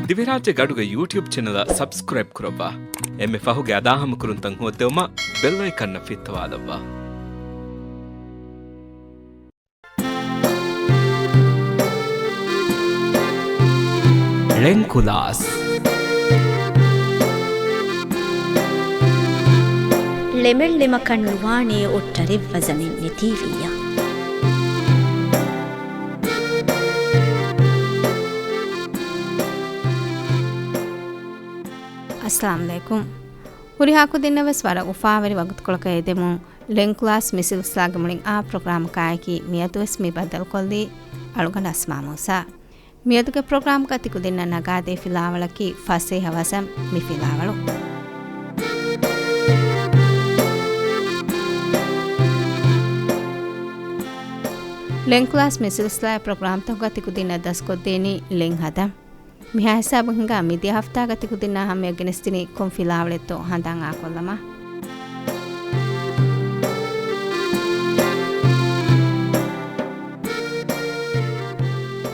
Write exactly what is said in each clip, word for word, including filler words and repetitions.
ދިވެހިރާއްޖޭގެ އަޑުގެ ޔޫޓިއުބް ޗެނަލަށް ސަބްސްކްރައިބް ކުރައްވާ. އެންމެ ފަހުގެ އަދާހަމަކުރުންތައް ހޯއްދެވުމަށް ބެލް އައިކަންއަށް ފިއްތަވާލައްވާ. ޅެންކުލާސް. ޅެމެއް ޅެމަކަށް ނުވާނޭ އޮއްޓަރެއް ވަޒަމެއް ނެތީވިއްޔާ. އައްސަލާމު ޢަލައިކުމް. ހުރިހާ ކުދިންނަށް ވެސް ވަރަށް އުފާވެރި ވަގުތުކޮޅަކަށް އެދެމުން، ޅެންކުލާސް މި ސިލްސިލާގެ މުޅިން އާ ޕްރޮގްރާމަކާއެކީ މިއަދުވެސް މި ބައްދަލުކޮށްލީ އަޅުގަނޑު އަސްމާ މޫސާ. މިއަދުގެ ޕްރޮގްރާމްގަ ތިކުދިންނަށް ނަގާދޭ ފިލާވަޅަކީ ފަސޭހަ ވަޒަން މި ފިލާވަޅު. ޅެންކުލާސް މި ސިލްސިލާއި ޕްރޮގްރާމްތަކުގަ ތިކުދިންނަށް ދަސްކޮށްދޭނީ ޅެން ހަދަން. މިހާ ހިސާބުން ހިނގާ މިދިޔަ ހަފްތާގަ ތިކުދިންނާ ހަމަޔަށް ގެނެސްދިނީ ކޮން ފިލާވަޅެއްތޯ ހަނދާން އާކޮށްލަމާ.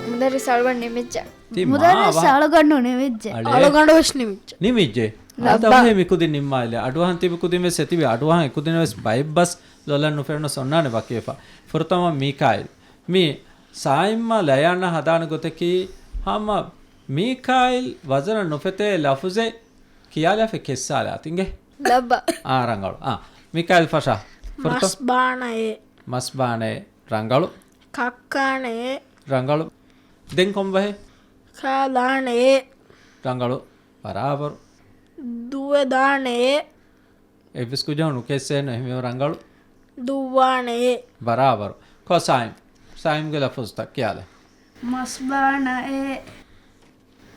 މުދައްރިސް އަޅުގަނޑު ނިމިއްޖެ. ތި މުދައްރިސް މާ އަޅުގަނޑު ނިމިއްޖެ. އަޅެ. އަޅުގަނޑު ވެސް ނިމިއްޖެ. ނިމިއްޖެ. އަދަ ލައްބަ. އޮހޭ މިކުދިން ނިންމާލެ. އަޑުއަހަން ތިބި ކުދިން ވެސް އެތިބި އަޑުއަހަން އެކުދިން ވެސް ބައެއް ބަސް ލޮލަށް ނުފެނުނަސް އޮންނާނެ ވަކިވެފަ. ފުރަތަމަ މީކާއިލް. މި ސާއިމްމާ ލަޔާންނާ ހަދާނެ ގޮތަކީ ހަމަ މީކާއިލް ވަޒަނަށް ނުފެތޭ ލަފުޒެއް ކިޔާލާފަ ކެއްސާލާ ތިނގެ. ލައްބަ. އާ، ރަނގަޅު. އާ، މީކާއިލް ފަށާ. ފުރަތަ-، މަސް ބާނައޭ. މަސް ބާނައޭ. ރަނގަޅު. ކައްކާނައޭ. ރަނގަޅު. ދެން ކޮންބަހެއް؟ ކާލާނައޭ. ރަނގަޅު. ބަރާބަރު. ދުވެދާނައޭ. އެއްވެސް ކުއްޖަކު ނުކެއްސޭނު އެހެންވީމަ ރަނގަޅު. ދުއްވާނެއޭ. ބަރާބަރު. ކޮ ސާއިމް. ސާއިމްގެ ލަފުޒުތައް ކިޔާލެ. މަސްބާނައޭ.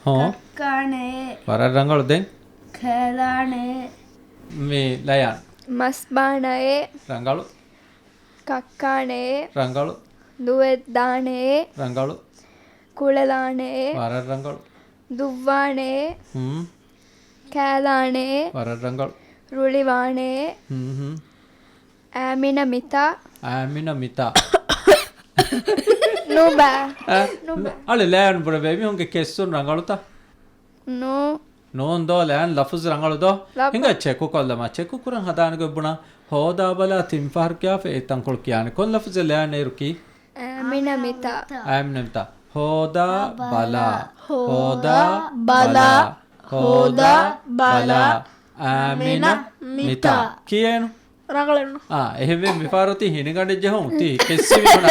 ހޯ. ކައްކާނެއޭ. ވަރަށް ރަނގަޅު ދެން. ކަލާނެއޭ. މި ލަޔާން. މަސްބާނައޭ. ރަނގަޅު. ކައްކާނެއޭ. ރަނގަޅު. ދުވެދާނެއޭ. ރަނގަޅު. ކުޅެލާނެއޭ. ވަރަށް ރަނގަޅު. ދުއްވާނެއޭ. ހުން. ކާލާނެއޭ. ވަރަށް ރަނގަޅު. ރުޅިވާނެއޭ. ހުން ހުން. އާމިނަ މިތާ. އާމިނަ މިތާ. ނުބާ. އަ، ނުބާ. އަޅެ ލަޔާން ބުނެ ބޭބީ ހުންގެ ކެއްސުން ރަނގަޅުތަ؟ ނޫ. ނޫން ދޯ ލަޔާން ލަފުޒު ރަނގަޅު ދޯ؟ ލައްބަ. ހިނގާ ޗެކު ކޮށްލަމާ. ޗެކު ކުރަން ހަދާނެ ގޮތް ބުނާ. ހޯދާ ބަލާ ތިން ފަހަރު ކިޔާފަ އެއް ތަންކޮޅު ކިޔާނެ. ކޮން ލަފުޒެއް ލަޔާން އޭރު ކީ؟ އާމިނަ މިތާ. އާމިނަ މިތާ. ހޯދާ ބަލާ. ހޯދާ ބަލާ. ހޯދާ ބަލާ. އާމިނަ މިތާ. ކިޔޭނު. ރަނގަޅެއްނު. އާ، އެހެންވެ މިފަހަރު ތި ހިނިގަނޑެއް ޖެހުން. ތި ކެއްސި މި ބުނާ.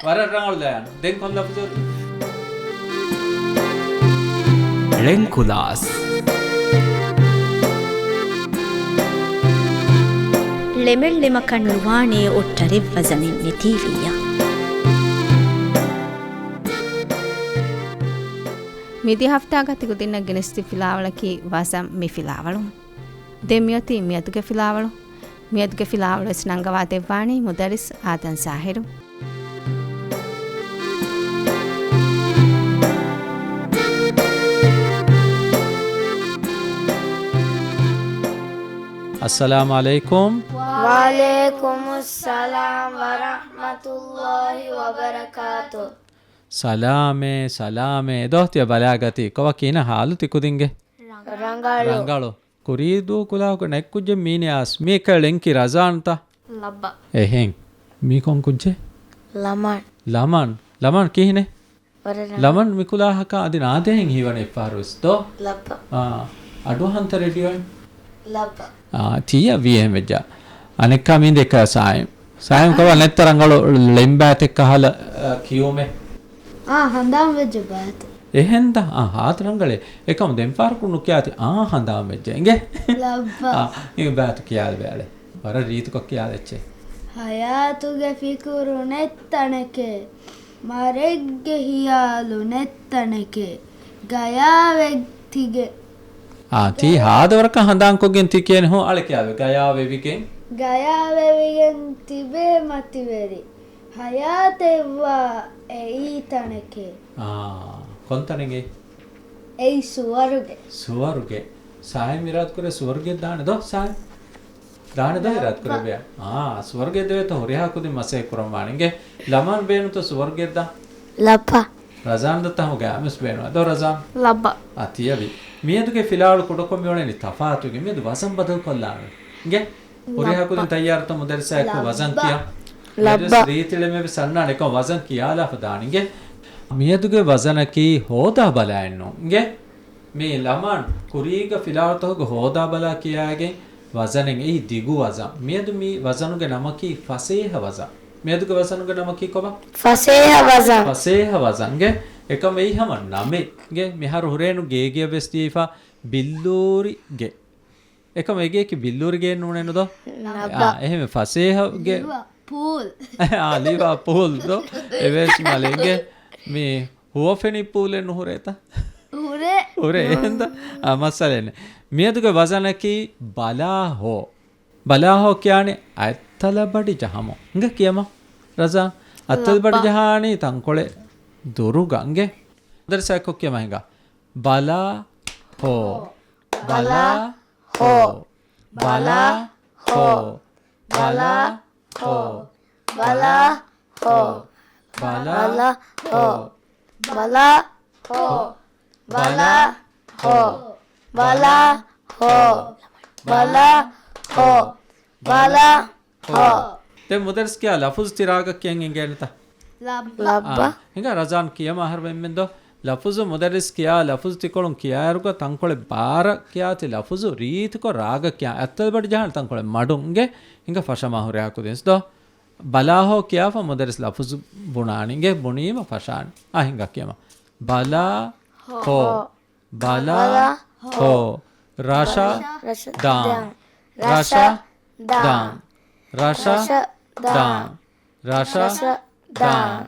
ވަރަށް ރަނގަޅު ލަޔާން. ދެން ކޮން ލަފުޒެއް؟ ޅެންކުލާސް. ޅެމެއް ޅެމަކަށް ނުވާނޭ އޮއްޓަރެއް ވަޒަމެއް ނެތީވިއްޔާ. މިދިޔަ ހަފްތާގަ ތިކުދިންނަށް ގެނެސްދި ފިލާވަޅަކީ ވަޒަން މި ފިލާވަޅު. ދެން މިއޮތީ މިއަދުގެ ފިލާވަޅު. މިއަދުގެ ފިލާވަޅުވެސް ނަންގަވާ ދެއްވާނީ މުދައްރިސް އާދަން ޒާހިރު. އައްސަލާމު ޢަލައިކުމް. ވަޢަލައިކުމުއްސަލާމް ވަރަޙްމަތުﷲި ވަބަރަކާތު. ސަލާމޭ، ސަލާމޭ. ދޯ ތިޔަ ބަލާގަތީ. ކޮބާ ކިހިނެއް ޙާލު ތިކުދިންގެ؟ ރަނގަޅު. ރަނގަޅު. ކުރީ ދުވަހު ކުލާހަކު ނެތް ކުއްޖެއް މީނި އައިސް. މީ ކަޅެންކި ރަޒާންތަ؟ ލައްބަ. އެހެން. މީ ކޮން ކުއްޖެއް؟ ލަމަން. ލަމަން. ލަމަން ކިހިނެއް؟ ވަރަށް ރަނގަޅު. ލަމަން މި ކުލާހަކާ އަދި ނާދޭހެން ހީވަނީ އެއްފަހަރުވެސް ދޯ؟ ލައްބަ. އާ، އަޑުއަހަންތަ ރޭޑިއޯއިން؟ ލައްބަ. އާ، ތިޔަ ވީ އެހެން ވެއްޖާ. އަނެއްކާ މީނދެ ކަ ސާއިމް. ސާއިމް ކަވާ ނެއްތަ ރަނގަޅު ޅެންބާތެއް ކަހަލަ، އާ، ކިޔުމެއް؟ އާ، ހަނދާން ވެއްޖެ ބާތު. އެހެންދަ؟ އާ، ހާދަ ރަނގަޅޭ. އެކަމު ދެން ފަހަރަކު ނުކިޔާތި. އާ، ހަނދާން ވެއްޖެ. އިނގޭ؟ ލައްބަ. އާ، އިނގޭ ބާތު ކިޔާލެވޭ އަޅެ. ވަރަށް ރީތިކޮށް ކިޔާލައްޗޭ. ހަޔާތުގެ ފިކުރު ނެތް ތަނެކޭ، މަރެއްގެ ހިޔާލު ނެތް ތަނެކޭ، ގަޔާވެ ތިގެ. އާ، ތީ ހާދަވަރަކަށް ހަނދާންކޮށްގެން ތި ކިޔަނީ ހޯ އަޅެ ކިޔާލެވޭ. ގަޔާވެވިގެން. ގަޔާވެވިގެން ތިބޭ މަތިވެރި، ހަޔާތެއްވާ އެއީ ތަނެކޭ. އާ، ކޮންތަނެއް އެއީ؟ އެއީ ސުވަރުގެ. ސުވަރުގެ. ސާއިމް އިރާދަކުރޭ ސުވަރުގެ ދާނެ ދޯ ސާއިމް؟ ދާނެ ދޯ އިރާދަކުރެއްވިއްޔާ. އާ، ސުވަރުގެ ދެވޭތޯ ހުރިހާ ކުދިން މަސައްކަތް ކުރަން ވާނެ. އިނގޭ، ލަމާން ބޭނުންތޯ ސުވަރުގެ ދާ؟ ލައްބަ. ރަޒާން ދައްތަ ހަމަ ގައިމުވެސް ބޭނުން. ދޯ ރަޒާން؟ ލައްބަ. އާ، ތިޔަބީ. މިއަދުގެ ފިލާވަޅު ކުޑަކޮށް މިއުޅެނީ ތަފާތުގެ. މިއަދު ވަޒަން ބަދަލު ކޮށްލާނެ. އިނގޭ؟ ހުރިހާ ކުދިން ތައްޔާރުތަ މުދައްރިސާ އެއްކޮށް ވަޒަން ކިޔާ. ލައްބަ. މިއަދުވެސް ރީތިޅެމެވެސް އަންނާނެ އެކަމަ ވަޒަން ކިޔާލާފަ ދާނެ. އިނގޭ؟ މިއަދުގެ ވަޒަނަކީ ހޯދާ ބަލާއެއްނު. އިނގޭ؟ މީ ލަމާން ކުރީގަ ފިލާވަޅުތަކުގެ ހޯދާ ބަލާ ކިޔާގެން ވަޒަނެއް އެއީ ދިގު ވަޒަން. މިއަދު މި ވަޒަނުގެ ނަމަކީ ފަސޭހަ ވަޒަން. މިއަދުގެ ވަޒަނުގެ ނަމަކީ ކޮބާ؟ ފަސޭހަ ވަޒަން. ފަސޭހަ ވަޒަންގެ އެކަމަ އެއީ ހަމަ ނަމެއްގެ. މިހާރު ހުރޭނު ގޭގެއަށް ވެސް ދީފަ ބިއްލޫރިގެ. އެކަމަ އެގެއަކީ ބިއްލޫރިގެއެއް ނޫނޭ ނުދޯ؟ ނަބަ. އާ، އެހެން ފަސޭހަގެ ލިވަ ޕޫލް. އާ، ލިވަ ޕޫލް ދޯ؟ އެވެސް މަލެއްގެ މި ހުވަފެނި ޕޫލެއް ނުހުރޭތަ؟ ހުރޭ. ހުރޭ އެހެންތަ؟ އާ، މައްސަލައެއް ނެތް. މިއަދުގެ ވަޒަނަކީ ބަލާ ހޯ. ބަލާ ހޯ ކިޔާނީ އަތްތަލަބަޑި ޖަހަމުން. އިނގޭ ކިޔަމަ. ރަޒާ، އަތްތަލަބަޑި ލައްބަ. ޖަހާނީ ތަންކޮޅެއް ދުރުގަ. އިނގޭ؟ މުދައްރިސާ އެއްކޮށް ކިޔަމަ ހިނގާ. ބަލާ ހޯ. ބަލާ ހޯ. ބަލާ ހޯ. ބަލާ ހޯ. ބަލާ ހޯ. ބަލާ ހޯ. ބަލާ ހޯ. ބަލާ ހޯ. ބަލާ ހޯ. ބަލާ ހޯ. ބަލާ ހޯ. ދެން މުދައްރިސް ކިޔާ ލަފުޒު ތި ރާގަށް ކިޔަން އެނގޭނެތަ؟ ލައްބަ. ލައްބަ. އާ، ހިނގާ ރަޒާން ކިޔަމަ އަހަރު އެންމެން ދޯ. ލަފުޒު މުދައްރިސް ކިޔާ ލަފުޒު ތިކޮޅުން ކިޔާއިރުގަ ތަންކޮޅެއް ބާރަށް ކިޔާ ތި ލަފުޒު ރީތިކޮށް ރާގަށް ކިޔާ. އަތްތަލަބަޑި ޖަހާނެ ތަންކޮޅެއް މަޑުން. އިނގޭ؟ ހިނގާ ފަށަމާ ހުރިހާ ކުދިންސް ދޯ. ބަލާ ހޯ ކިޔާފަ މުދައްރިސް ލަފުޒު ބުނާނީ. އިނގޭ؟ ބުނީމަ ފަށާނެ. އާ، ހިނގާ ކިޔަމަ. ބަލާ ހޯ. ބަލާ ހޯ. ރަށަށް ދާން. ރަށަށް ދާން. ރަށަށް ދާން. ރަށަށް ދާން. ރަށަށް ދާން.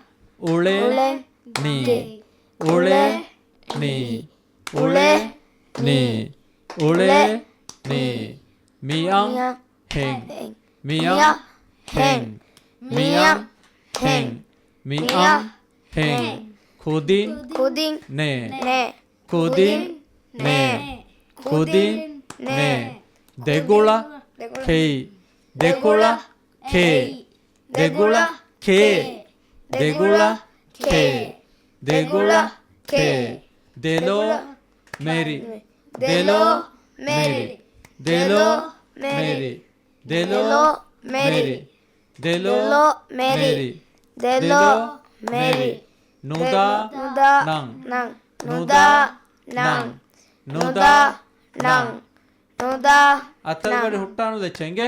އުޅެނީ. އުޅެނީ. އުޅެނީ. އުޅެނީ. މިއަންހެން. މިއަންހެން. މިއަންހެން. މިއަންހެން. މިއަންހެން. ކުދިން. ކުދިން. ނޭ. ނޭ. ކުދިން. ނޭ. ކުދިން. ނޭ. ދެގުޅަ. ކެއި. ދެގުޅަ. ކެއި. ދެގުޅަ. ކެއި. ދެގުޅަ. ކެއި. ދެގުޅަ. ކެއި. ދެލޯ. މެރި. ދެލޯ. މެރި. ދެލޯ. މެރި. ދެލޯ. މެރި. ދެލޯ މެރި. ދެލޯ މެރި. ނުދާ ނަން. ނުދާ ނަން. ނުދާ ނަން. ނުދާ ނަން. އަތްތަލަބަޑި ހުއްޓާނުލެއްޗެ އިނގޭ.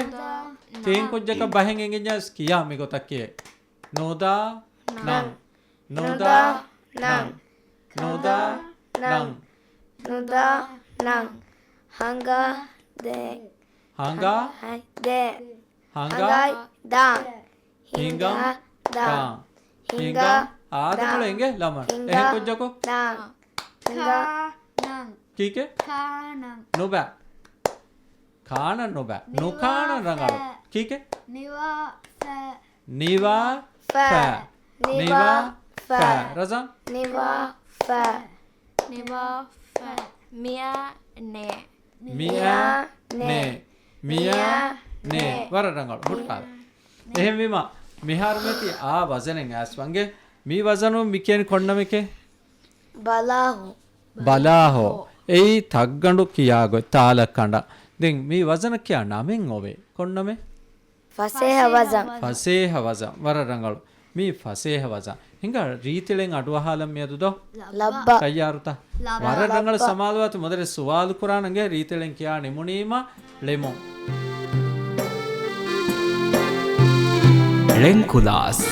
ތިން ކުއްޖަކަށް ބަހެއް އެނގިންޏާސް ކިޔާ މިގޮތަށް ކިޔޭ. ނުދާ ނަން. ނުދާ ނަން. ނުދާ ނަން. ނުދާ ނަން. ހަނގާ ދޭ. ހަނގާ ދޭ. ހަނގާ ދާން. ހިނގާ ދާން. ހިނގާ ދާން. އާދެ މޮޅަށް އިނގޭ ލަމާން. އެހެން ކުއްޖަކު؟ ކާނަން. ކީކޭ؟ ކާނަން. ނުބަ. ކާނަން ނުބަ. ނުކާނަން ރަނގަޅު. ކީކޭ؟ ނިވާ ފަ. ނިވާ ފަ. ނިވާ ފަ. ނިވާ ފަ. ރަޒާން؟ ނިވާ ފަ. ނިވާ ފަ. މިއާ ނޭ. މިއާ ނޭ. މިއާ ނޭ. ވަރަށް ރަނގަޅު. ހުއްޓާލަ. އެހެންވީމަ، މިހާރު މިއޮތީ އާ ވަޒަނެއް އައިސްފަ އިނގޭ. މި ވަޒަނު މި ކިޔަނީ ކޮން ނަމެކޭ؟ ބަލާހޯ. ބަލާހޯ. އެއީ ތައްގަނޑު ކިޔާގޮތް ތާލަ ކަނޑަ. ދެން މި ވަޒަނަށް ކިޔާ ނަމެއް އޮވޭ. ކޮން ނަމެއް؟ ފަސޭހަ ވަޒަން. ފަސޭހަ ވަޒަން. ވަރަށް ރަނގަޅު. މީ ފަސޭހަ ވަޒަން. ހިނގާ ރީތިޅެން އަޑުއަހާލަން މިއަދު ދޯ؟ ލައްބަ. ތައްޔާރުތަ؟ ލައްބަ. ވަރަށް ރަނގަޅު ސަމާލުވާތި މުދައްރިސް ސުވާލު ކުރާނަންގެ ރީތިޅެން ކިޔާ ނިމުނީމަ ޅެމުން. ޅެން ކުލާސް.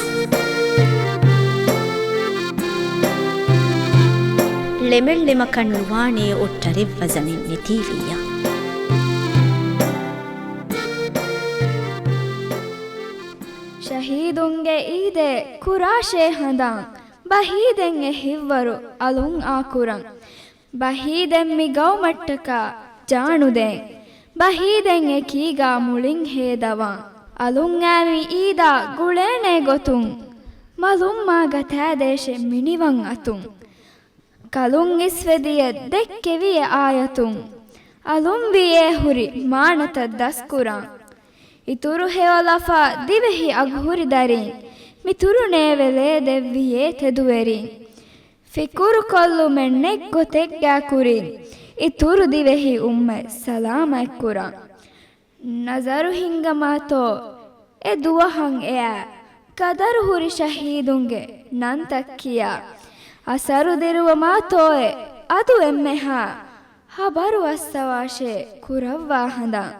ޅެމެއް ޅެމަކަށް ނުވާނޭ އޮށްޓަރެއް ވަޒަނެއް ނެތީވިއްޔާ. ޝަހީދުންގެ އީދޭ ކުރާށޭ ހަނދާން، ބަހީދެން އެ ހިތްވަރު އަލުން އާކުރަން. ބަހީދެން މި ގައުމަށްޓަކާ ޖާނުދޭން، ބަހީދެން އެކީގާ މުޅިން ހޭދަވާން. އަލުންއާވި އީދާ ގުޅޭނޭ ގޮތުން، މަލުން މާގަ ތާދޭށޭ މިނިވަން އަތުން. ކަލުން އިސްވެ ދިޔަ ދެއްކެވިއޭ އާޔަތުން، އަލުންވިއޭ ހުރި މާނަތައް ދަސްކުރާން. އިތުރު ހެޔޮލަފާ ދިވެހި އަގުހުރި ދަރީން، މިތުރުނޭ ވެލޭ ދެއްވިއޭ ތެދުވެރީން. ފިކުރުކޮށްލުމެއް ނެތް ގޮތެއްގާ ކުރިން އިތުރު ދިވެހި އުއްމަތް ސަލާމަތްކުރަން. ނަޒަރު ހިންގަމާތޯ އެ ދުވަހަށް އެއާ ގަދަރު ހުރި ޝަހީދުންގެ ނަންތައް ކިޔާ. އަސަރު ދިރުވަމާތޯއެ އަދު އެންމެހާ ހަބަރު އައްސަވާށޭ ކުރައްވާ ހަނދާން.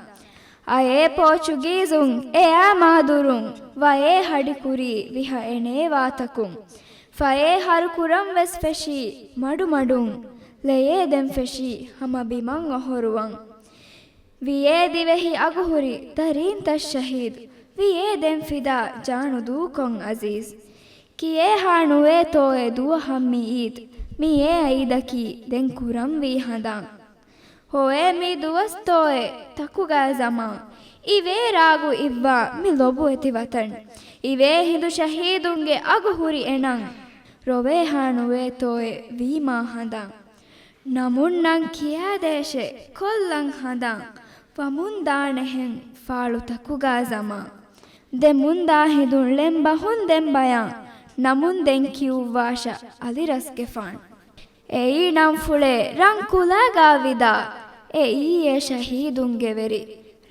އައޭ ޕޯޗުގީޒުން އެއާ މާދުރުން ވައޭ ހަޑި ކުރީ ވިހަ އެނޭވާތަކުން. ފަޔޭ ހަރު ކުރަން ވެސް ފެށީ މަޑުމަޑުން. ލެޔޭ ދެން ފެށީ ހަމަ ބިމަށް އޮހޮރުވަން. ވިޔޭ ދިވެހި އަގުހުރި ދަރީންތައް ޝަހީދު. ވިޔޭ ދެން ފިދާ ޖާނު ދޫކޮށް އަޒީޒް. ކިޔޭހާ ނުވޭތޯއެ ދުވަހަށް މި އީދު. މިއޭ އީދަކީ ދެން ކުރަންވީ ހަނދާން. ހޮވޭ މި ދުވަސްތޯއެ ތަކުގާ ޒަމާން. އިވޭ ރާގު އިއްވާ މި ލޮބުވެތި ވަތަން. އިވޭ ހިނދު ޝަހީދުންގެ އަގު ހުރި އެނަން. ރޮވޭހާ ނުވޭތޯއެ ވީމާ ހަނދާން. ނަމުންނަން ކިޔާދޭށޭ ކޮށްލަން ހަނދާން. ވަމުން ދާނެހެން ފާޅު ތަކުގާ ޒަމާން. ދެމުންދާ ހިނދުން ޅެން ބަހުން ދެން ބަޔާން. ނަމުން ދެން ކިޔުއްވާށަ އަލި ރަސްގެފާން. އެއީ ނަންފުޅޭ ރަން ކުލާގާ ވިދާ. އެއީ އެ ޝަހީދުންގެ ވެރި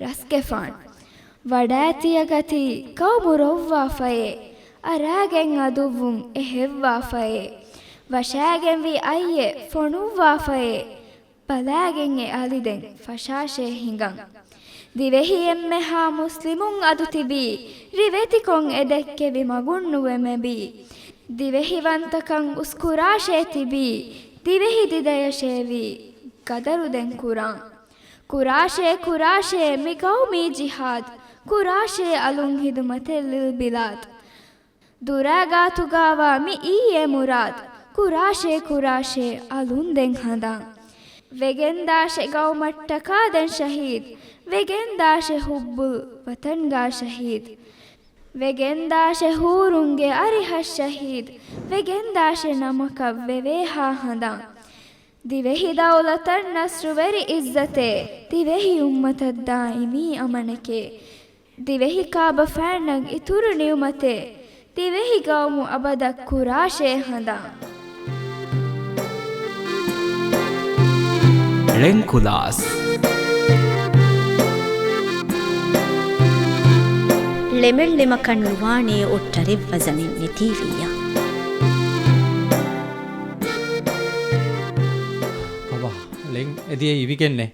ރަސްގެފާން. ވަޑާތިޔަ ގަތީ ގައުމު ރޮއްވާފައޭ. އަރާގެން އަދުއްވުން އެހެއްވާފައޭ. ވަށާގެންވީ އައްޔެއް ފޮނުއްވާފައޭ. ބަލާގެން އެ އަލި ދެން ފަށާށޭ ހިނގަން. ދިވެހި އެންމެހާ މުސްލިމުން އަދު ތިބީ، ރިވެތިކޮށް އެ ދެއްކެވި މަގުން ނުވެ މެބީ. ދިވެހިވަންތަކަން އުސްކުރާށޭ ތިބީ، ދިވެހި ދިދަޔަށޭ ވީ ގަދަރު ދެން ކުރާން. ކުރާށޭ، ކުރާށޭ މި ގައުމީ ޖިހާދު، ކުރާށޭ އަލުން ހިދުމަތެއް ލިލް ބިލާދު. ދުރާގާތުގާވާ މިއީ އެ މުރާދު، ކުރާށޭ، ކުރާށޭ އަލުން ދެން ހަނދާން. ވެގެންދާށޭ ގައުމަށްޓަކާ ދެން ޝަހީދު، ވެގެންދާށޭ ހުއްބުލް ވަތަންގާ ޝަހީދު. ވެގެންދާށޭ ހޫރުންގެ އަރިހަށް ޝަހީދު، ވެގެންދާށޭ ނަމަކަށް ވެވޭހާ ހަނދާން. ދިވެހި ދައުލަތަށް ނަސްރުވެރި އިއްޒަތޭ، ދިވެހި އުއްމަތަށް ދާއިމީ އަމަނެކޭ. ދިވެހި ކާބަފައިންނަށް އިތުރު ނިޢުމަތޭ، ދިވެހި ގައުމު އަބަދަށް ކުރާށޭ ހަނދާން. ޅެންކުލާސް. ޅެމެއް ޅެމަކަށް ނުވާނޭ އޮއްޓަރެއް ވަޒަނެއް ނެތީވިއްޔާ. ކޮބާ، ޅެން އެދިޔަ އިވިގެންނޭ.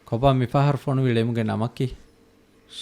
ކޮބާ މިފަހަރު ފޮނުވި ޅެމުގެ ނަމަކީ؟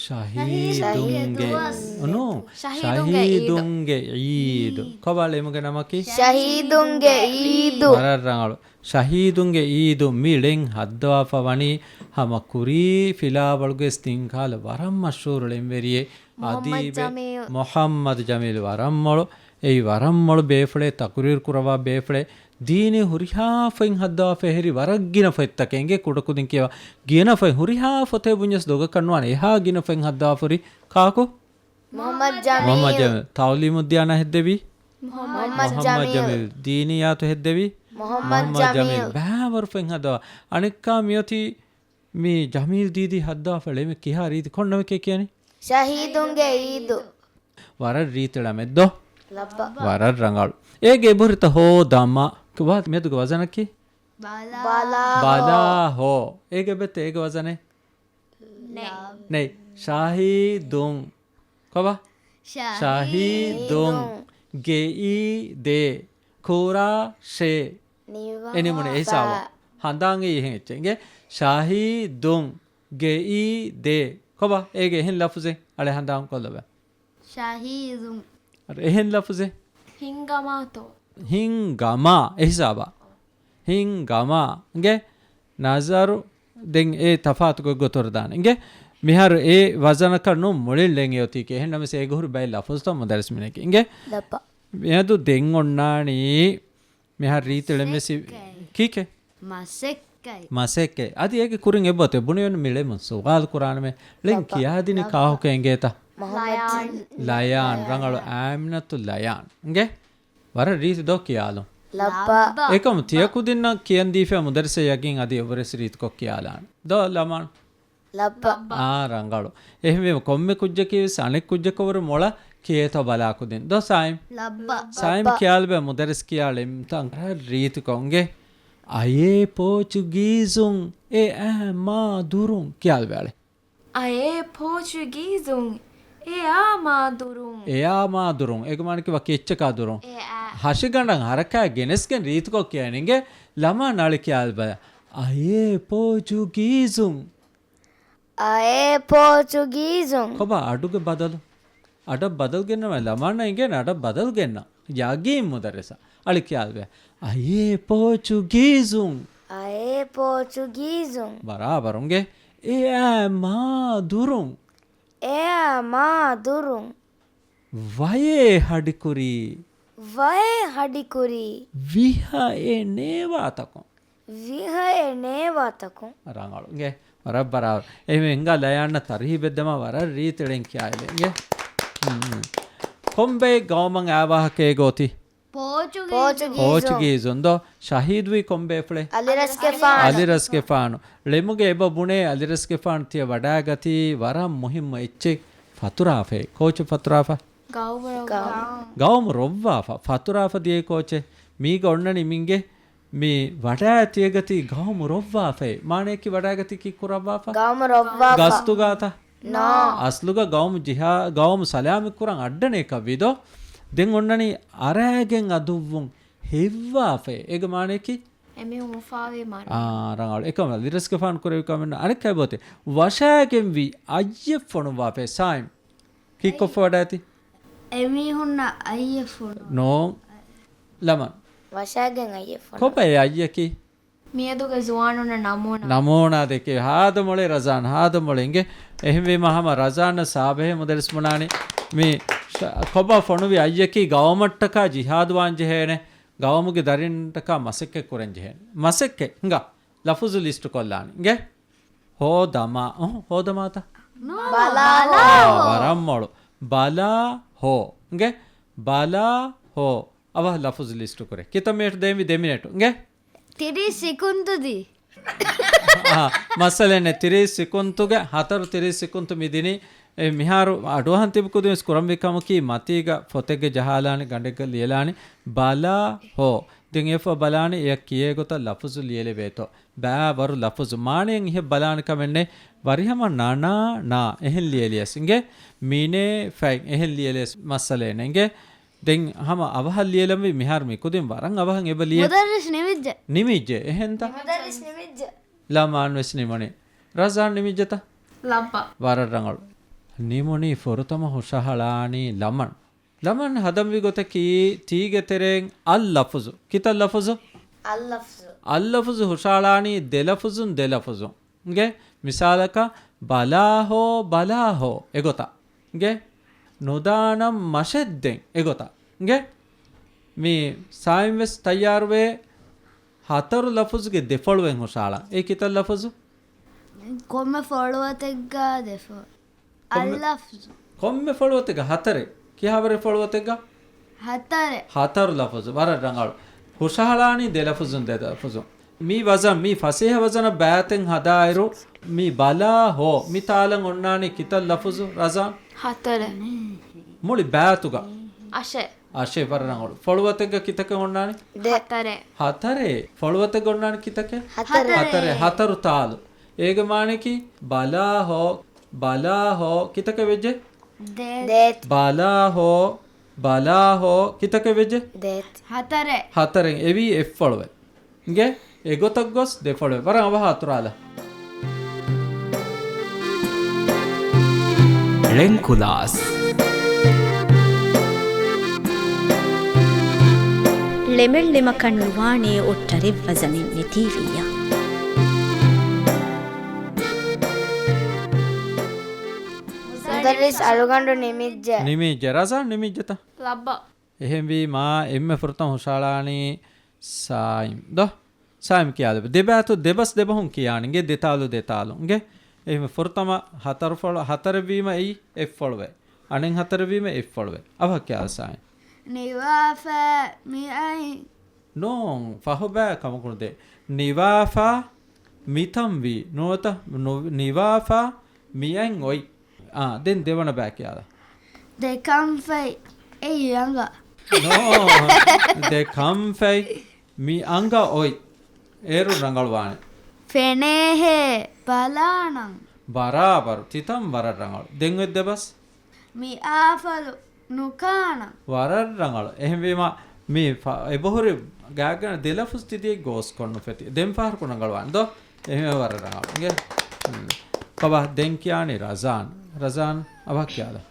ޝަހީދުންގެ، ޝަހީދު. ނޫ، ޝަހީދުންގެ ޝަހީދުންގެ އީދު. އީދު. ކޮބާ ޅެމުގެ ނަމަކީ؟ ޝަހީދުންގެ އީދު. ވަރަށް ރަނގަޅު. ޝަހީދުންގެ އީދު މި ޅެން ހައްދަވާފަ ވަނީ ހަމަ ކުރީ ފިލާވަޅުގެ ތިން ކާލަ ވަރަށް މަޝްހޫރު ޅެންވެރިއެއް އަދީބެއް މުޙައްމަދު ޖަމީލު. މުޙައްމަދު ޖަމީލު ވަރަށް މޮޅު. އެއީ ވަރަށް މޮޅު ބޭފުޅެއް، ތަޤުރީރު ކުރައްވާ ބޭފުޅެއް. ދީނީ ހުރިހާ ފޮތް ހައްދަވާފަ ހެރި ވަރަށް ގިނަ ފޮތްތަކެއް އިނގޭ، ކުޑަކުދިން ކިޔަވާ ގިނަ ފޮތް، ހުރިހާ ފޮތެއް ބުންޏަސް ދޮގަކަށް ނުވާނެ، އެހާ ގިނަ ފޮތް ހައްދަވާފަ ހުރި ކާކު؟ މުޙައްމަދު ޖަމީލު. މުޙައްމަދު ޖަމީލު. ތަޢުލީމުއްދިޔާނާ ހެއްދެވީ؟ މުޙައްމަދު މުޙައްމަދު ޖަމީލު. ޖަމީލު. ދީނިއްޔާތު ހެއްދެވީ؟ މުޙައްމަދު މުޙައްމަދު ޖަމީލު. ޖަމީލު. ބައިވަރު ފޮތް ހައްދަވާ. އަނެއްކާ މިއޮތީ މި ޖަމީލް ދީދީ ހައްދަވާފަ ޅެމެއް ކިހާ ރީތި ކޮން ނަމެކޭ ކިޔަނީ؟ ޝަހީދުންގެ އީދު. ވަރަށް ރީތި ޅަމެއް ދޯ؟ ލައްބަ. ވަރަށް ރަނގަޅު. އޭގެ އެބަހުރިތަ ހޯ ދަމާ. ކޮބާ މިއަދުގެ ވަޒަނަކީ؟ ބަލާ. ބަލާ ހޯ. އޭގެ އެބައޮތްތަ އޭގެ ވަޒަނެއް؟ ނެތް. ނެތް. ޝަހީދުން. ކޮބާ؟ ޝަހީދުން. ޝަހީދުން. ގެއީދޭ. ކުރާށޭ. ނިވާފަ. އެ ނިމުނެ އެ ހިސާބަށް. ހަނދާން އެއީ އެހެން އެއްޗެއް. އިނގޭ، ޝަހީދުން. ގެއީދޭ. ކޮބާ؟ އޭގެ އެހެން ލަފުޒެއް. އަޅެ ހަނދާން ކޮށްލަބަ. ޝަހީދުން. އަރަ، އެހެން ލަފުޒެއް. ހިންގަމާތޯ. ހިންގަމާ. އެ ހިސާބަށް. ހިންގަމާ. އިނގޭ، ނަޒަރު ދެން އެ ތަފާތު ގޮތް ގޮތުރަ ދާނެ. އިނގޭ، މިހާރު އެ ވަޒަނަކަށް ނޫން މުޅިން ޅެން އެ އޮތީކީ. އެހެން ނަމަވެސް އޭގެ ހުރި ބައެއް ލަފުޒުތައް މުދައްރިސް މިނެގެ. އިނގޭ. ލައްބަ. މިއަދު ދެން އޮންނާނީ މިހާރު ރީތި ޅެން ވެސް. މަސެއްކަތް. ކީކޭ؟ މަސެއްކަތް. މަސެއްކަތް. އަދި އޭގެ ކުރިން އެއްބައޮތޭ ބުނެވެން މި ޅެމުން ސުވާލު ކުރާނަމޭ. ޅެން ލައްބަ. ކިޔާދިނީ ލައްބަ. ކާހުކޭ އިނގޭތަ؟ މުޙައްމަދު. ލަޔާން. ރަނގަޅު އާމިނަތު ލަޔާން. އިނގޭ؟ ވަރަށް ރީތި ދޯ ކިޔާލުން. ލައްބަ. އެކަމު ތިޔަ ކުދިންނަށް ކިޔަން ދީފަ މުދައްރިސަށް ޔަގީން އަދި އެއްވަރެސް ރީތިކޮށް ކިޔާލާނެ. ދޯ ލަމާން. ލައްބަ. އާ، ރަނގަޅު. އެހެންވީމަ ކޮންމެ ކުއްޖަކީ ވެސް އަނެއް ކުއްޖަކަށް ވުރެ މޮޅަށް ކިޔޭތޯ ބަލާ ކުދިން. ދޯ ސާއިމް؟ ލައްބަ. ސާއިމް ލައްބަ. ކިޔާލަބަ މުދައްރިސް ކިޔާލެ ތަން ރީތިކޮށް އިނގޭ. އަޔޭ ޕޯޗުގީޒުން އެ އާ މާ ދުރުން ކިޔާލަބަ. އަޔޭ ޕޯޗުގީޒުން އެ އާ މާ ދުރުން. އެ އާ މާ ދުރުން. އޭގެ މާނަ ކީ ވަކި އެއްޗަކާ ދުރުން. އެ އާ. ހަށިގަނޑަށް ހަރަކާތް ގެނެސްގެން ރީތިކޮށް ކިޔަނީ އިނގޭ. ލަމާ ނަޅި ކިޔާލަބަ. އަޔޭ ޕޯޗުގީޒުން. އަޔޭ ޕޯޗުގީޒުން. ކޮބާ އަޑުގެ ބަދަލު؟ އަޑަށް ބަދަލު ގެންނަވާ. ލަމާންނަށް އިނގޭނެ އަޑަށް ބަދަލު ގެންނަން. ޔަގީން މުދައްރިސަށް. އަޅި ކިޔާލަބަ. އަޔޭ ޕޯޗުގީޒުން. އަޔޭ ޕޯޗުގީޒުން. ބަރާބަރު އިނގޭ. އެ އާ މާ ދުރުން. އެ އާ މާ ދުރުން. ވަޔޭ ހަޑިކުރީ. ވަޔޭ ހަޑިކުރީ. ވިހައެއް ނޭވާތަކުން. ވިހައެއް ނޭވާތަކުން. ރަނގަޅު. އިނގޭ. ވަރަށް ބަރާބަރު. އެހެންވެ ހިނގާ ލަޔާންނަށް ތަރުހީބެއް ދެމާ ވަރަށް ރީތި އެޅެން ކިޔާލެ. އިނގޭ. ހުން، ހުން. ކޮންބައެއް ގައުމަށް އައި ވާހަކައެއް ގޯތި؟ ޕޯޗުގީޒުން. ޕޯޗުގީޒުން. ދޯ ޝަހީދުވީ ކޮންބައެއް ފުޅެއް؟ އަލިރަސްގެފާނު. އަލިރަސްގެފާނު. ޅެމުގެ އެބަ ބުނޭ އަލިރަސްގެފާނު ތިޔަ ވަޑައިގަތީ ވަރަށް މުހިއްމު އެއްޗެއް ފަތުރާފައި. ކޯޗެއް ފަތުރާފަ؟ ގައުމު ރޮއްވާފަ. ގައުމު ރޮއްވާފަ. ފަތުރާފަ ދިޔައީ ކޯޗެއް؟ މީގަ އޮންނަނީ މިނގެ މި ވަޑައި ތިޔަގަތީ ގައުމު ރޮއްވާފައި. މާނަޔަކީ ވަޑައިގަތީ ކީއްކުރައްވާފަ؟ ގައުމު ރޮއްވާފަ. ގަސްތުގާތަ؟ ނޯ. އަސްލުގަ ގައުމު ޖިހާ-، ގައުމު ސަލާމަތްކުރަން އައްޑަނޭކަށްވީ ދޯ. ދެން އޮންނަނީ އަރައިގެން އަދުއްވުން ހިއްވާފައި. އޭގެ މާނަޔަކީ؟ އެމީހުން އުފާވީ މަރު. އާ، ރަނގަޅު. އެކަމަ އަލިރަސްގެފާނު ކުރެއްވި ކަމެއް ނޫން. އަނެއްކާ އެބައޮތޭ. ވަށައިގެންވީ އައްޔެއް ފޮނުއްވާފައި. ސާއިމް. ކީއްކޮށްފަ ވަޑައިގަތީ؟ އެމީހުންނަށް އައްޔެއް ފޮނު. ނޯ. ލަމަން. ވަށައިގެން އައްޔެއް ފޮނު. ކޮބައޭ އައްޔަކީ؟ މިއަދުގެ ޒުވާނުންނަށް ނަމޫނާ. ނަމޫނާ ދެކެ. ހާދަ މޮޅޭ ރަޒާން، ހާދަ މޮޅޭ. އިނގޭ. އެހެންވީމަ ހަމަ ރަޒާން ސާބެހޭ މުދައްރިސް ބުނާނީ. މި ޝ-، ކޮބާ ފޮނުވި އައްޔަކީ ގައުމަށްޓަކާ ޖިހާދުވާން ޖެހޭނެ. ގައުމުގެ ދަރިންޓަކާ މަސައްކަތް ކުރަން ޖެހޭނެ. މަސައްކަތް. ހިނގާ. ލަފުޒު ލިސްޓު ކޮށްލާނީ. އިނގޭ. ހޯދަމާ. އުނހު، ހޯދަމާތަ؟ ނޯ. ބަލާ ހޯ. ވަރަށް މޮޅު. ބަލާ ހޯ. އިނގޭ. ބަލާ ހޯ. އަވަހަށް ލަފުޒު ލިސްޓު ކުރޭ. ކިތައް މިނެޓް ދޭންވީ؟ ދެ މިނެޓު. އިނގޭ. ތިރީސް ސިކުންތު ދީ. އާ، މައްސަލައެއް ނެތް. ތިރީސް ސިކުންތުގެ ހަތަރު ތިރީސް ސިކުންތު މި ދިނީ. އެ، މިހާރު އަޑުއަހަން ތިބި ކުދިން ވެސް ކުރަންވީ ކަމަކީ، މަތީގަ ފޮތެއްގަ ޖަހާލާނެ، ގަނޑެއްގަ ލިޔެލާނެ، ބަލާ ހޯ. ދެން އެފަ ބަލާނެ، އެޔަށް ކިޔޭ ގޮތަށް ލަފުޒު ލިޔެލެވޭތޯ. ބައިވަރު ލަފުޒު. މާނައެއް އިހެއް ބަލާނެ ކަމެއް ނެތް. ވަރިހަމަ ނަނާ ނާ އެހެން ލިޔެލިޔަސް އިނގޭ. މިނޭ ފައި އެހެން ލިޔެލިޔަސް މައްސަލައެއް ނެތް. އިނގޭ. ދެން ހަމަ އަވަހަށް ލިޔެލަންވީ މިހާރު މި ކުދިން ވަރަށް އަވަހަށް އެބަ ލިޔެ. މުދައްރިސް ނިމިއްޖެ. ނިމިއްޖެ. އެހެންތަ؟ މުދައްރިސް ނިމިއްޖެ. ލަމާން ވެސް ނިމުނީ. ރަޒާން ނިމިއްޖެތަ؟ ލައްބަ. ވަރަށް ރަނގަޅު. ނިމުނީ ފުރަތަމަ ހުށަހަޅާނީ ލަމަން. ލަމަން ހަދަންވީ ގޮތަކީ ތީގެ ތެރެއިން އައްލަފުޒު. ކިތައް ލަފުޒު؟ އައްލަފުޒު. އައްލަފުޒު ހުށަހަޅާނީ ދެ ލަފުޒުން ދެ ލަފުޒުން. އިނގޭ. މިސާލަކަށް، ބަލާހޯ، ބަލާހޯ، އެގޮތަށް. އިނގޭ. ނުދާނަން މަށެއްދެން، އެގޮތަށް. އިނގޭ. މި ސާއިން ވެސް ތައްޔާރުވޭ، ހަތަރު ލަފުޒުގެ ދެ ފޮޅުވެން ހުށަހަޅަން. އެއީ ކިތައް ލަފުޒު؟ ކޮންމެ ފޮޅުވަތެއްގަ ދެ ފޮ-، ކޮންމެ-، އައްލަފުޒު. ކޮންމެ ފޮޅުވަތެއްގަ ހަތަރެއް. ކިހާވަރެއް ފޮޅުވަތެއްގަ؟ ހަތަރެއް. ހަތަރު ލަފުޒު. ވަރަށް ރަނގަޅު. ހުށަހަޅާނީ ދެ ލަފުޒުން ދެ ލަފުޒުން. މި ވަޒަން، މި ފަސޭހަ ވަޒަނަށް ބައިތެއް ހަދާއިރު، މި ބަލާ ހޯ، މި ތާލަން އޮންނާނީ ކިތައް ލަފުޒު، ރަޒާން؟ ހަތަރެއް. މުޅި ބައިތުގަ؟ އަށެއް. އަށެއް. ވަރަށް ރަނގަޅު. ފޮޅުވަތެއްގަ ކިތަކެއް އޮންނާނީ؟ ދެ. ހަތަރެއް. ހަތަރެއް. ފޮޅުވަތެއްގަ އޮންނާނީ ކިތަކެއް؟ ހަތަރެއް. ހަތަރެއް. ހަތަރު ތާލު. އޭގެ މާނަޔަކީ ބަލާ ހޯ، ބަލާ ހޯ، ކިތަކެއް ވެއްޖެ؟ ދޭތް. ދޭތް. ބަލާ ހޯ، ބަލާ ހޯ، ކިތަކެއް ވެއްޖެ؟ ދޭތް. ހަތަރެއް. ހަތަރެއް. އެވީ އެއްފޮޅުވެ. އިނގޭ، އެގޮތަށް ގޮސް ދެފޮޅުވެ. ވަރަށް އަވަހަށް އަތުރާލަ. ޅެންކުލާސް. ޅެމެއް ޅެމަކަށް ނުވާނޭ އޮށްޓަރެއް ވަޒަނެއް ނެތީވިއްޔާ. މުދައްރިސް އަޅުގަނޑު ނިމިއްޖެ. ނިމިއްޖެ. ރަޒާން ނިމިއްޖެތަ؟ ލައްބަ. އެހެންވީމާ، އެންމެ ފުރަތަމަ ހުށަހަޅާނީ ސާއިމް. ދޯ؟ ސާއިމް ކިޔާލެބަ. ދެބައިތު ދެބަސް ދެބަހުން ކިޔާނީ. އިނގޭ، ދެތާލު ދެތާލު. އިނގޭ؟ އެހެން ފުރަތަމަ ހަތަރު ފޮޅު، ހަތަރެއް ވީމަ އެއީ އެއްފޮޅުވެ. އަނެއް ހަތަރެއް ވީމަ އެއްފޮޅުވެ. އަވަހަށް ކިޔާލަ ސާއިމް. ނިވާފަ މިއައި. ނޯން، ފަހު ބައި ކަމަކު ނުދޭ. ނިވާފަ މިތަން ވީ. ނުވަތަ ނު-، ނިވާފަ މިއައިން އޮތް. އާ، ދެން ދެވަނަ ބައި ކިޔާލަ. ދެ ކަންފަތް އެއީ އަނގަ. ނޯ، ދެ ކަންފަތް މި އަނގަ އޮތް. އޭރު ރަނގަޅުވާނެ. ފެނޭހޭ ބަލާނަން. ބަރާބަރު. ތިތަން ވަރަށް ރަނގަޅު. ދެން އޮތް ދެބަސް. މި އާފަލު ނުކާނަން. ވަރަށް ރަނގަޅު. އެހެންވީމަ، މި ފަ-، އެބަހުރި ގާތްގަނޑަށް ދެ ލަފުޒު ތި ދިޔައީ ގޯސްކޮށް ނުފެތި. ދެން ފަހަރަކު ރަނގަޅުވާނެ ދޯ؟ އެހެންވެ ވަރަށް ރަނގަޅު. އިނގޭ؟ ކޮބާ ދެން ކިޔާނީ ރަޒާން. ރަޒާން އަވަހަށް ކިޔާލަ.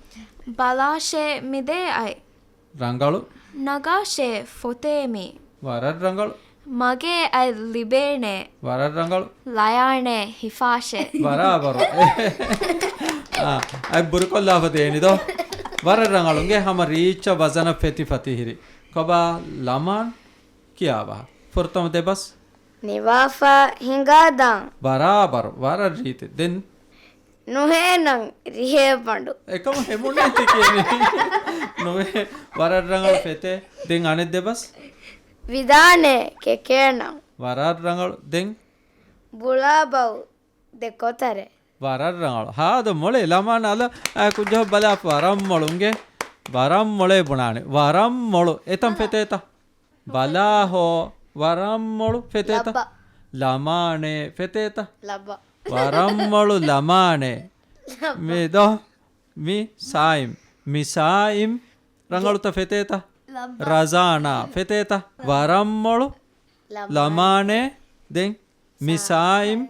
ބަލާށޭ މި ދޭ އަތް. ރަނގަޅު. ނަގާށޭ ފޮތޭ މީ. ވަރަށް ރަނގަޅު. މަގޭ އަތް ލިބޭނޭ. ވަރަށް ރަނގަޅު. ލަޔާނޭ ހިފާށޭ. ބަރާބަރު. އާ، އަތް ބުރިކޮށްލާފަ ދޭނި ދޯ. ވަރަށް ރަނގަޅު. އިނގޭ ހަމަ ރީއްޗަށް ވަޒަނަށް ފެތިފަ ތިހިރީ. ކޮބާ ލަމާން ކިޔާ ބަހަށް. ފުރަތަމަ ދެބަސް. ނިވާފަ ހިނގާދާން. ބަރާބަރު. ވަރަށް ރީތި. ދެން. ނުހޭނަން ރިހޭ ބަނޑު. އެކަމަށް ހެމުނޭ ތި ކިޔަނީ. ނުވޭ. ވަރަށް ރަނގަޅު ފެތޭ. ދެން އަނެއް ދެބަސް. ވިދާނޭ ކެކޭނަން. ވަރަށް ރަނގަޅު. ދެން. ބުޅާބައު ދެ ކޮތަރެއް. ވަރަށް ރަނގަޅު. ހާދަ މޮޅޭ ލަމާން އަލަ، އާ، ކުއްޖަހު ބަލާފަ ވަރަށް މޮޅު އިނގޭ. ވަރަށް މޮޅޭ ބުނާނެ. ވަރަށް މޮޅު. އެތަން ފެތޭތަ؟ ބަލާހޯ. ވަރަށް މޮޅު ފެތޭތަ؟ ލައްބަ. ލަމާނޭ ފެތޭތަ؟ ލައްބަ. ވަރަށް މޮޅު ލަމާނޭ. ލައްބަ. މި ދޯ. މި ސާއިމް. މި ސާއިމް. ރަނގަޅުތަ ފެތޭތަ؟ ލައްބަ. ރަޒާނާ ފެތޭތަ؟ ވަރަށް މޮޅު ލަމާނޭ. ލަމާނޭ. ދެން މި ސާ-، ސާއިމް.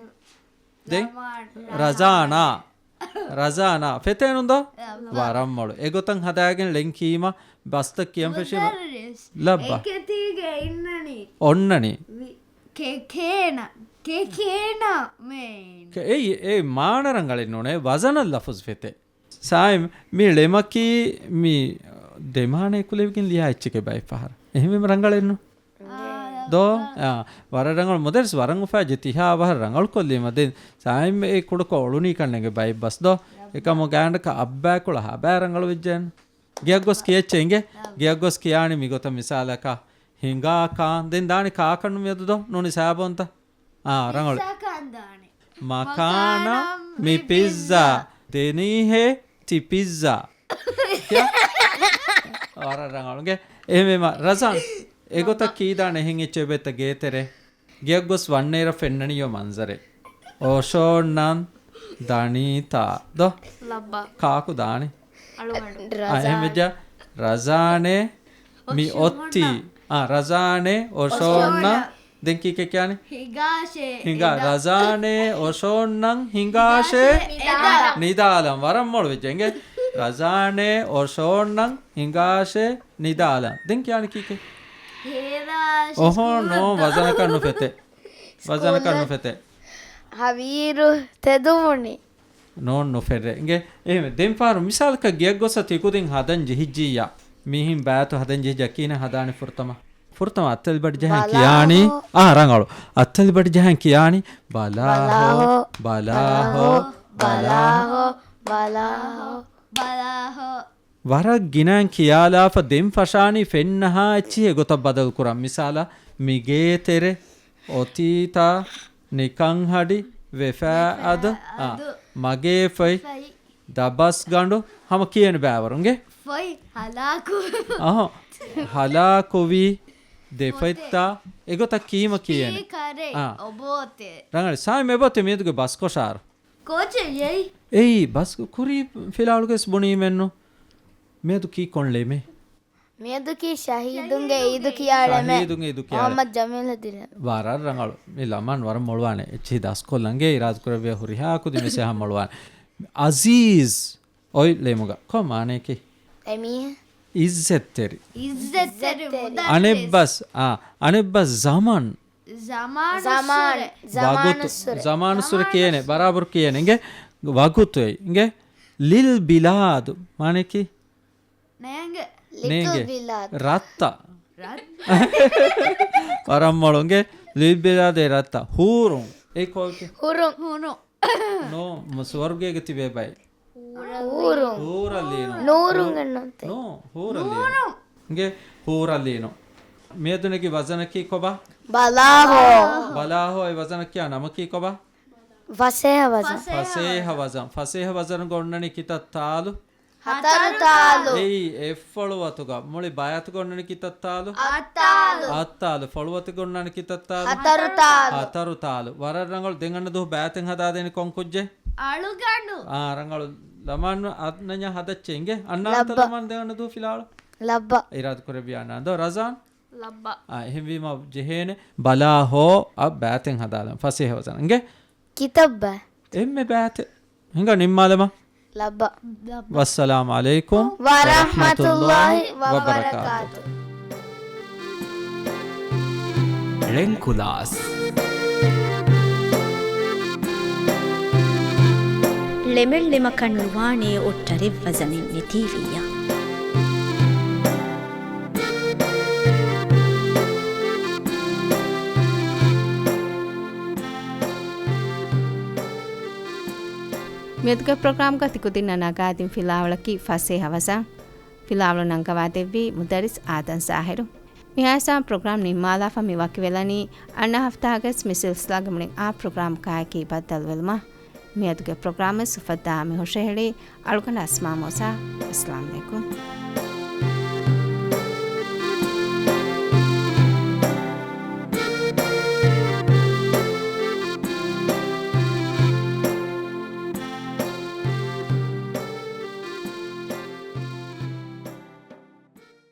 ދެން ލަމާން. ރަޒާނާ. ރަޒާނާ. ފެތޭނުން ދޯ؟ ލައްބަ. ވަރަށް މޮޅު. އެގޮތަށް ހަދާގެން ޅެން ކީމަ ބަސްތައް ކިޔަން ފެށީމަ. މުދައްރިސް. ލައްބަ. އެކެތީގަ އިންނަނީ. އޮންނަނީ. ވި-، ކެ-، ކޭނަ. ކެ-، ކޭނަ މޭން. ކެ-، އެއީ، އެ މާނަ ރަނގަޅެއް ނޫނޭ. ވަޒަނަށް ލަފުޒު ފެތޭ. ސާއިމް، މި ޅެމަކީ މި ދެ މާނަ އެކުލެވިގެން ލިޔާ އެއްޗެކޭ ބައެއް ފަހަރަށް. އެހެންވީމަ ރަނގަޅެއްނު. ދޯ؟ އާ، ވަރަށް ރަނގަޅު. މުދައްރިސް ވަރަށް އުފާވެއްޖެ ތިހާ އަވަހަށް ރަނގަޅުކޮށްލީމަ. ދެން ސާއިމް އެ ކުޑަކޮށް އޮޅުނީކަން ނެގެ ބައެއް ބަސް ދޯ؟ އެކަމު ގާނޑަކަށް އައްބާކޮޅަށް ހަބާ ރަނގަޅުވެއްޖެއެއްނު. ގެއަށް ގޮސް ކިޔައްޗޭ އިނގޭ؟ ގެއަށް ގޮސް ކިޔާނީ މިގޮތަށް މިސާލަކަށް ހިނގާކާން. ދެން ދާނީ ކާކަށްނު މިއަދު ދޯ؟ ނޫނީ ސާބޯންތަ؟ އާ، ރަނގަޅު. ޕިއްޒާ ކާން ދާނެ. މަކާނަން މި މަކާނަން މި ޕިއްޒާ. ޕިއްޒާ. ދެނީހޭ ތި ޕިއްޒާ. ކިޔާ؟ ވަރަށް ރަނގަޅު. އިނގޭ އެހެންވީމަ ރަޒާން، އެގޮތަށް ކީދާނެ އެހެން އެއްޗެއް އެބައޮތްތަ ގޭތެރޭ؟ ގެއަށް ގޮސް ވަންނައިރަށް ފެންނަނީ އޮތް މަންޒަރެއް. އޮށޯންނަން ދަނީތާ ދޯ؟ ލައްބަ. ކާކު ދާނީ؟ އަޅުގަނޑު. އާ، އެހެން ވެއްޖާ. ރަޒާނޭ މި އޮތީ. އޮށޯންނަން. އާ، ރަޒާނޭ އޮށޯންނަން. އޮށޯންނަން. ދެން ކީކޭ ކިޔާނީ؟ ހިނގާށޭ ހިނގާ. އެދާ. ރަޒާނޭ އޮށޯންނަން ހިނގާށޭ ހިނގާށޭ އެދާ. ނިދާލަން. ވަރަށް މޮޅު ވެއްޖެ އިނގޭ. ރަޒާނޭ އޮށޯންނަން ހިނގާށޭ ނިދާލަން. ދެން ކިޔާނީ ކީކޭ؟ ހޭލާށޭ އޮހޯ، ސްކޫލަށް ނޯ، ދޯ. ވަޒަނަކަށް ނުފެތޭ. ވަޒަނަކަށް ސްކޫލަށް. ނުފެތޭ. ހަވީރު ތެދުވުނީ. ނޯން ނުފެއްރޭ. އިނގޭ، އެހެންވެ، ދެން ފަހަރު މިސާލަކަށް ގެއަށް ގޮސް ތި ކުދިން ހަދަން ޖެހިއްޖިއްޔާ، މިހެން ބައިތު ހަދަން ޖެހިއްޖާ ކިހިނެއް ހަދާނެ ފުރަތަމަ؟ ފުރަތަމަ އައްތަލިބަޑި ޖަހަން ކިޔާނީ. ބަލާހޯ. އާ، ރަނގަޅު. އައްތަލިބަޑި ޖަހަން ކިޔާނީ. ބަލާހޯ، ބަލާހޯ، ބަލާހޯ، ބަލާހޯ، ބަލާހޯ. ބަލާހޯ. ވަރަށް ގިނައިން ކިޔާލާފަ ދެން ފަށާނީ ފެންނަހާ އެއްޗިހި އެގޮތަށް ބަދަލުކުރަން. މިސާލަށް، މިގޭތެރެ، އޮތީތާ، ނިކަން ހަޑި، ވެފާ އަދު، އާ، ވެފާ އަދު، މަގޭ ފޮތް، ފޮތް. ދަބަސްގަނޑު، ހަމަ ކިޔޭނެ ބައިވަރުންގެ. ފޮތް ހަލާކު. އަހަ، ހަލާކުވީ، ދެފޮތްތާ، އެގޮތަށް ކީމަ ކިޔޭނެ. ސްޕީކަރެއް، އާ. އޮބޯތެ. ރަނގަޅި، ސާއިމް އެބައޮތެ މިއަދުގެ ބަސްކޮށާރު. ކޯޗެއް އެއީ؟ އެއީ، ބަސް ކުރީ ފިލާޅުގެސް ބުނީމެއްނު. މިއަދު ކީ ކޮން ޅެމެއް؟ މިއަދު ކީ ޝަހީދުންގެ އީދު ކިޔާ ޅެމެއް. ޝަހީދުންގެ އީދު ކިޔާ ޅެ. މުހައްމަދު ޖަމީލު ދިނެ. ވަރަށް ރަނގަޅު. މި ލަމާން ވަރަށް މޮޅުވާނެ. އެއްޗިހި ދަސްކޮށްލަންގެ އިރާދަ ކުރެއްވިޔާ ހުރިހާ ކުދިން ވެސް އެހާ މޮޅުވާނެ. އަޒީޒް އޮތް ޅެމުގަ. ކޮން މާނައެކޭ؟ އެމީހެއް. އިއްޒަތްތެރި. އިއްޒަތްތެރި އިއްޒަތްތެރި. މުދައްރިސް. އަނެއްބަސް، އާ، އަނެއްބަސް ޒަމަން. ޒަމާނުއްސުރެ. ޒަމާނުއްސުރެ. ވަގުތު. ޒަމާނުއްސުރެ. ޒަމާނުއްސުރެ ކިޔޭނެ. ބަރާބަރު ކިޔޭނެ. އިނގޭ ވަގުތު އެއް. އިނގޭ ލިލް ބިލާދު. މާނައަކީ؟ ނޭނގެ. ނޭނގެ. ލިޓްލް ބިލާދު. ރައްތަ. ރައްތަ. ވަރަށް މޮޅު. އިނގޭ ލިލް ބިލާދު އެ ރައްތަ. ހޫރުން. އެ ކޯކި؟ ހުރުން. ހުރުން. ނޯ، މު-، ސުވަރުގޭގަ ތިބޭ ބައެއް. ހޫރަލީނު. ހޫރަލީނު. ނޫރުން ނޫ-، އެންނުންތެ. ނޫ، ހޫރަލީނު. ހޫރުން. އިނގޭ ހޫރަލީނު. މިއަދު ނެގި ވަޒަނަކީ ކޮބާ؟ ބަލާހޯ. ބަލާހޯ އެ ވަޒަނަ ކިޔާ ނަމަކީ ކޮބާ؟ ފަސޭހަ ވަޒަން. ފަސޭހަ ފަސޭހަ ވަޒަން. ފަސޭހަ ވަޒަނުގަ އޮންނަނީ ކިތައް ތާލު؟ ހަތަރު ތާލު. އެއީ އެއް ފޮޅުވަތުގަ. މުޅި ބައިތުގަ އޮންނަނީ ކިތައް ތާލު؟ އަށް ތާލު. އަށް ތާލު. ފޮޅުވަތުގަ އޮންނަނީ ކިތައް ތާލު؟ ހަތަރު ތާލު. ހަތަރު ތާލު. ވަރަށް ރަނގަޅު. ދެން އަންނަ ދުވަހު ބައިތެއް ހަދާދޭނީ ކޮން ކުއްޖެއް؟ އަޅުގަނޑު. އާ، ރަނގަޅު. ލަމާން އަންނަންޏާ ހަދައްޗޭ އިނގޭ. އަންނާންތަ ލައްބަ. ލަމާން ދެން އަންނަ ދުވަހު ފިލާވަޅު؟ ލައްބަ. އިރާދަ ކުރެއްވިޔާ އަންނާން. ދޯ ރަޒާން؟ ލައްބަ. އާ، އެހެންވީމަ ޖެހޭނެ ބަލާ ހޯ އަށް ބައިތެއް ހަދާލަން. ފަސޭހަ ވަޒަން އިނގޭ. ކިތައް ބައިތެއް؟ އެންމެ ބައިތެއް. ހިނގާ ނިންމާލަމާ. ލައްބަ. ވައްސަލާމު ޢަލައިކުމް ވަރަޙްމަތުﷲި ވަބަރަކާތު. ޅެންކުލާސް. ޅެމެއް ޅެމަކަށް ނުވާނޭ އޮއްޓަރެއް ވަޒަނެއް ނެތީވިއްޔާ. މިއަދުގެ ޕްރޮގްރާމްގަ ތިކުދިންނަށް ނަގާދިން ފިލާވަޅަކީ ފަސޭހަ ވަޒަން. ފިލާވަޅު ނަންގަވާދެއްވީ މުދައްރިސް އާދަން ޒާހިރު. މިހާތަނަށް ޕްރޮގްރާމް ނިންމާލާފަ މި ވަކިވެލަނީ އަންނަ ހަފްތާގެ މި ސިލްސިލާގެ މުޅިން އާ ޕްރޮގްރާމަކާއެކީ ބައްދަލުވެލުމަށް. މިއަދުގެ ޕްރޮގްރާމެއް ސުފައްދާ މި ހުށަހެޅީ އަޅުގަނޑު އަސްމާ މޫސާ. އައްސަލާމު ޢަލައިކުމް.